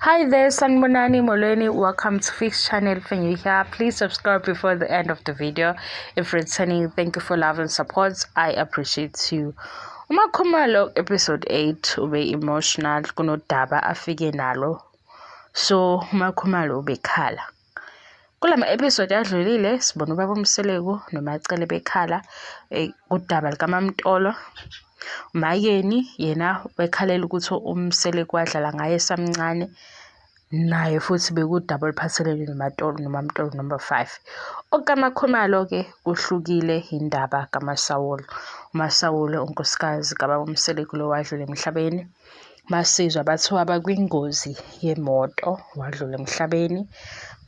Hi there, Sanibonani Molweni. Welcome to Fix Channel. If you're here, please subscribe before the end of the video. If returning, thank you for love and support. I appreciate you. UMakhumalo episode 8 ube emotional kunodaba afike nalo. So uMakhumalo ubekhala. Kulama episode adlulile sibona ubaba uMseleku noMaCele bekhala kudaba likaMaMtolo. UMaYeni yena wekhalela ukuthi uMseleku wadlala ngaye esamncane naye futhi bekudaba oluphathelene noMatolo noMaMtolo number 5. OkaMakhumalo-ke kuhlukile indaba kaMasawula. UMasawula unkosikazi kababa uMseleku lo wadlula emhlabeni. Masizwa bathiwa bakwingozi yemoto wadlula emhlabeni.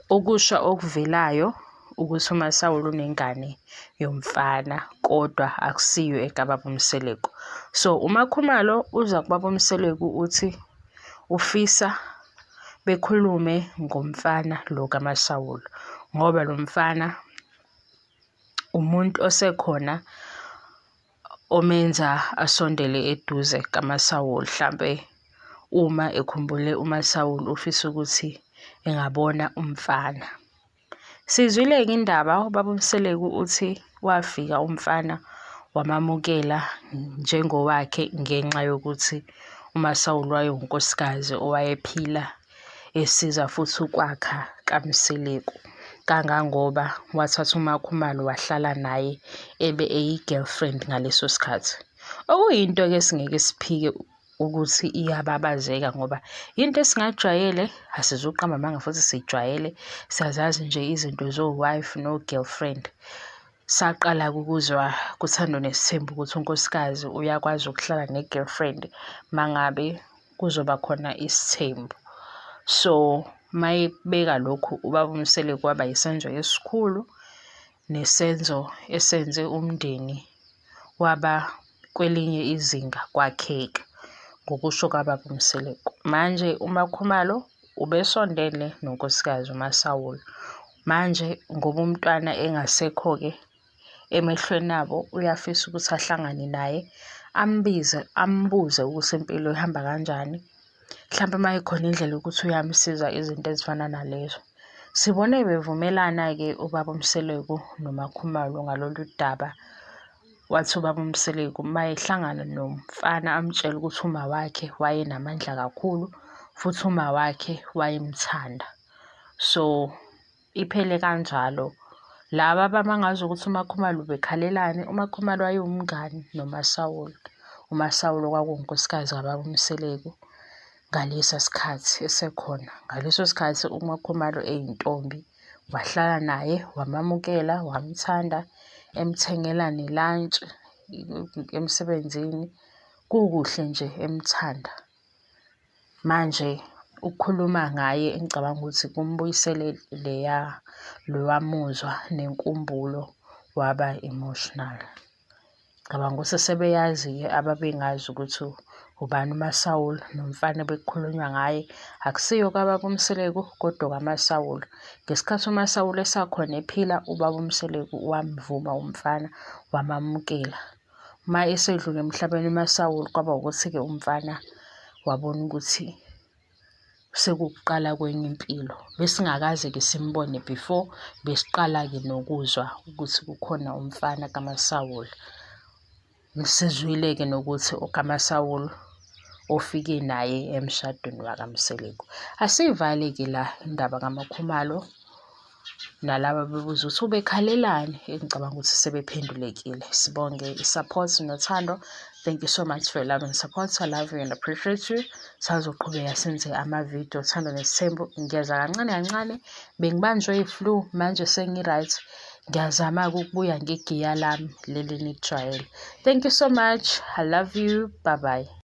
Okusha okuvelayo ukuthi uMasawula unengane yomfana kodwa akusiyo ekababa uMseleku. So uMakhumalo uza kubaba uMseleku uthi ufisa bekhulume ngomfana lo kaMasawula ngoba lo mfana umuntu osekhona omenza asondele eduze kaMasawulu hlampe uma ekhumbule uMasawulu ufisa ukuthi engabona umfana. Sizwile-ke indaba ubaba uMseleku uthi wafika umfana wamamukela njengowakhe ngenxa yokuthi uMasawulu wayewunkosikazi owayephila esiza futhi ukwakha kaMseleku kangangoba wathatha uMakhumalo wahlala naye ebe eyi-girlfriend ngaleso sikhathi. Okuyinto-ke esingeke siphike ukuthi iyababazeka ngoba yinto esingajwayele, asizukuqamba amanga futhi sijwayele, siyazazi nje izinto zo-wife no-girlfriend. Saqala-ke ukuzwa kuThando Nesithembu ukuthi unkosikazi uyakwazi ukuhlala ne-girlfriend mangabe kuzoba khona isithembu. So mayekubeka lokhu ubaba uMseleku kwaba yisenzo esikhulu nesenzo esenze umndeni waba kwelinye izinga kwakheka ngokusho kababa uMseleku. Manje uMakhumalo ubesondele nonkosikazi uMasawula. Manje ngoba umntwana engasekho-ke emehlweni abo uyafisa ukuthi ahlangane naye ambize ambuze ukuthi impilo ihamba kanjani. Mhlampe uma ikhona indlela yokuthi uyamsiza izinto ezifana nalezo. Sibone bevumelana-ke ubaba uMseleku noMakhumalo ngalolu daba. Wathi ubaba uMseleku uma ehlangana nomfana amtshele ukuthi uma wakhe wayenamandla kakhulu futhi uma wakhe wayemthanda. So iphele kanjalo. Laba abamangaza ukuthi uMakhumalo ubekhalelani, uMakhumalo wayewumngani noMasawula. UMasawula kwakuwunkosikazi kababa uMseleku ngalesa sikhathi esekhona. Ngaleso sikhathi uMakhumalo eyintombi, wahlala naye, wamamukela, wamthanda, emthengela ne-lunch emsebenzini, kukuhle nje emthanda. Manje ukukhuluma ngaye engicabanga ukuthi kumbuyisele leya lowa muzwa nenkumbulo waba emotional. Ngicabanga ukuthi sebeyazi-ke ababengazi ukuthi ubani uMasawula nomfana ebekukhulunywa ngaye akusiyo kababa uMseleku kodwa okaMasawula. Ngesikhathi uMasawula esakhona ephila ubaba uMseleku wamvuma umfana wamamukela. Uma esedlule emhlabeni uMasawulu kwaba ukuthi-ke umfana wabona ukuthi sekuwukuqala kwenye impilo. Besingakaze-ke simbone before, besiqala-ke nokuzwa ukuthi kukhona umfana kaMasawulu. Sizwile-ke nokuthi okaMasawulu ofike naye emshadweni wakaMseleku. Asiyivale-ke la indaba kaMakhumalo. Nalaba bebuza ukuthi ubekhalelani engicabanga ukuthi sebephendulekile. Sibonge i-support nothando. Thank you so much for your love and support. I love you and appreciate you. Sazoqhubeka senze ama-video Thando Nesithembu. Ngiyeza kancane kancane. Bengibanjwe i-flu manje sengi-right. Ngiyazama-ke ukubuya ngegiya lami leli enikujwayele. Thank you so much. I love you. Bye bye.